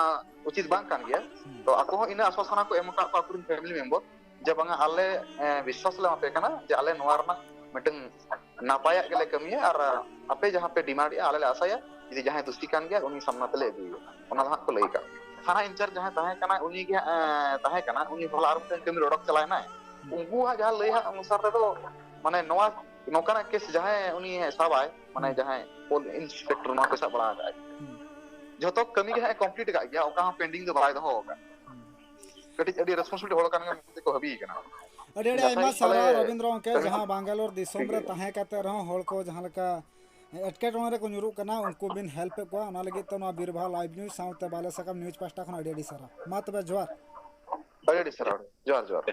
ᱩᱪᱤᱛ ᱵᱟᱝ ᱠᱟᱱ ᱜᱮᱭᱟ᱾ ᱛᱚ ᱟᱠᱚ ᱦᱚᱸ ᱤᱱᱟᱹ ᱟᱥᱣᱟᱥᱚᱱᱟ ᱠᱚ ᱮᱢ ᱟᱠᱟᱫ ᱠᱚᱣᱟ ᱟᱠᱚᱨᱮᱱ ᱯᱷᱮᱢᱤᱞᱤ ᱢᱮᱢᱵᱟᱨ ᱡᱮ ᱵᱟᱝᱟ ᱟᱞᱮ, ᱮ, ᱵᱤᱥᱣᱟᱥ ᱞᱮ ᱮᱢᱟ ᱯᱮ ᱠᱟᱱᱟ ᱡᱮ ᱟᱞᱮ ᱱᱚᱣᱟ ᱨᱮᱱᱟᱜ ᱢᱤᱫᱴᱟᱝ ᱱᱟᱯᱟᱭᱟᱜ ᱜᱮᱞᱮ ᱠᱟᱹᱢᱤᱭᱟ ᱟᱨ ᱟᱯᱮ ᱡᱟᱦᱟᱸ ᱯᱮ ᱰᱤᱢᱟᱱᱰ ᱮᱜᱼᱟ ᱟᱞᱮ ᱞᱮ ᱟᱥᱟᱭᱟ ᱡᱩᱫᱤ ᱡᱟᱦᱟᱸᱭ ᱫᱩᱥᱤ ᱠᱟᱱ ᱜᱮᱭᱟ ᱩᱱᱤ ᱥᱟᱢᱱᱟ ᱛᱮᱞᱮ ᱟᱹᱜᱩᱭᱮᱭᱟ, ᱚᱱᱟ ᱫᱚ ᱦᱟᱸᱜ ᱠᱚ ᱞᱟᱹᱭ ᱟᱠᱟᱫ᱾ ᱛᱷᱟᱱᱟ ᱤᱱᱪᱟᱨᱡᱽ ᱡᱟᱦᱟᱸᱭ ᱛᱟᱦᱮᱸ ᱠᱟᱱᱟ ᱩᱱᱤ ᱜᱮ ᱦᱟᱸᱜ, ᱮ, ᱛᱟᱦᱮᱸ ᱠᱟᱱᱟ, ᱩᱱᱤ ᱦᱚᱞᱟ ᱟᱨ ᱢᱤᱫᱴᱟᱝ ᱠᱟᱹᱢᱤ ᱨᱮ ᱚᱰᱚᱠ ᱪᱟᱞᱟᱣ ᱮᱱᱟᱭ᱾ ᱩᱱᱠᱩᱣᱟᱜ ᱡᱟᱦᱟᱸ ᱞᱟᱹᱭ ᱦᱟᱸᱜ ᱚᱱᱩᱥᱟᱨ ᱛᱮᱫᱚ ᱢᱟᱱᱮ ᱱᱚᱣᱟ ᱱᱚᱝᱠᱟᱱᱟᱜ ᱠᱮᱥ ᱡᱟᱦᱟᱸᱭ ᱩᱱᱤ ᱥᱟᱵᱟᱭ, ᱢᱟᱱᱮ ᱡᱟᱦᱟᱸᱭ ᱯᱳᱞ ᱤᱱᱥᱯᱮᱠᱴᱚᱨ ᱱᱚᱣᱟ ᱠᱚ ᱥᱟᱵ ᱵᱟᱲᱟ ᱟᱠᱟᱫᱼᱟᱭ, ᱡᱷᱚᱛᱚ ᱠᱟᱹᱢᱤ ᱜᱮ ᱦᱟᱸᱜ ᱮ ᱠᱚᱢᱯᱞᱤᱴ ᱟᱠᱟᱫ ᱜᱮᱭᱟ, ᱚᱠᱟ ᱦᱚᱸ ᱯᱮᱱᱰᱤᱝ ᱫᱚ ᱵᱟᱭ ᱫᱚᱦᱚ ᱟᱠᱟᱫ᱾ ᱠᱟᱹᱴᱤᱡ ᱟᱹᱰᱤ ᱨᱮᱥᱯᱚᱱᱥᱤᱵᱤᱞᱤᱴᱤ ᱦᱚᱲ ᱠᱟᱱ ᱜᱮ ᱢᱮᱱᱛᱮ ᱠᱚ ᱵᱷᱟᱹᱵᱤᱭᱮ ᱠᱟᱱᱟ᱾ ᱟᱹᱰᱤ ᱟᱹᱰᱤ ᱟᱭᱢᱟ ᱥᱟᱨᱦᱟᱣ ᱨᱚᱵᱤᱱᱫᱨᱚ ᱜᱚᱢᱠᱮ, ᱡᱟᱦᱟᱸ ᱵᱟᱝᱜᱟᱞᱳᱨ ᱫᱤᱥᱚᱢ ᱨᱮ ᱛᱟᱦᱮᱸ ᱠᱟᱛᱮ ᱨᱮᱦᱚᱸ ᱦᱚᱲ ᱠᱚ ᱡᱟᱦᱟᱸ ᱞᱮᱠᱟ ᱮᱴᱠᱮᱴᱚᱬᱮ ᱨᱮᱠᱚ ᱧᱩᱨᱩᱜ ᱠᱟᱱᱟ, ᱩᱱᱠᱩ ᱵᱤᱱ ᱦᱮᱞᱯ ᱮᱫ ᱠᱚᱣᱟ᱾ ᱚᱱᱟ ᱞᱟᱹᱜᱤᱫ ᱛᱮ ᱱᱚᱣᱟ ᱵᱤᱨᱵᱟᱦᱟ ᱞᱟᱭᱤᱵᱷ ᱱᱤᱭᱩᱡᱽ ᱥᱟᱶᱛᱮ ᱵᱟᱞᱮ ᱥᱟᱠᱟᱢ ᱱᱤᱭᱩᱡᱽ ᱯᱟᱦᱴᱟ ᱠᱷᱚᱱ ᱟᱹᱰᱤ ᱟᱹᱰᱤ ᱥᱟᱨᱦᱟᱣ᱾ ᱢᱟ ᱛᱚᱵᱮ ᱡᱚᱦᱟᱨ᱾ ᱟᱹᱰᱤ ᱟᱹᱰᱤ ᱥᱟᱨᱦᱟᱣ, ᱡᱚᱦᱟᱨ ᱡᱚᱦᱟᱨ᱾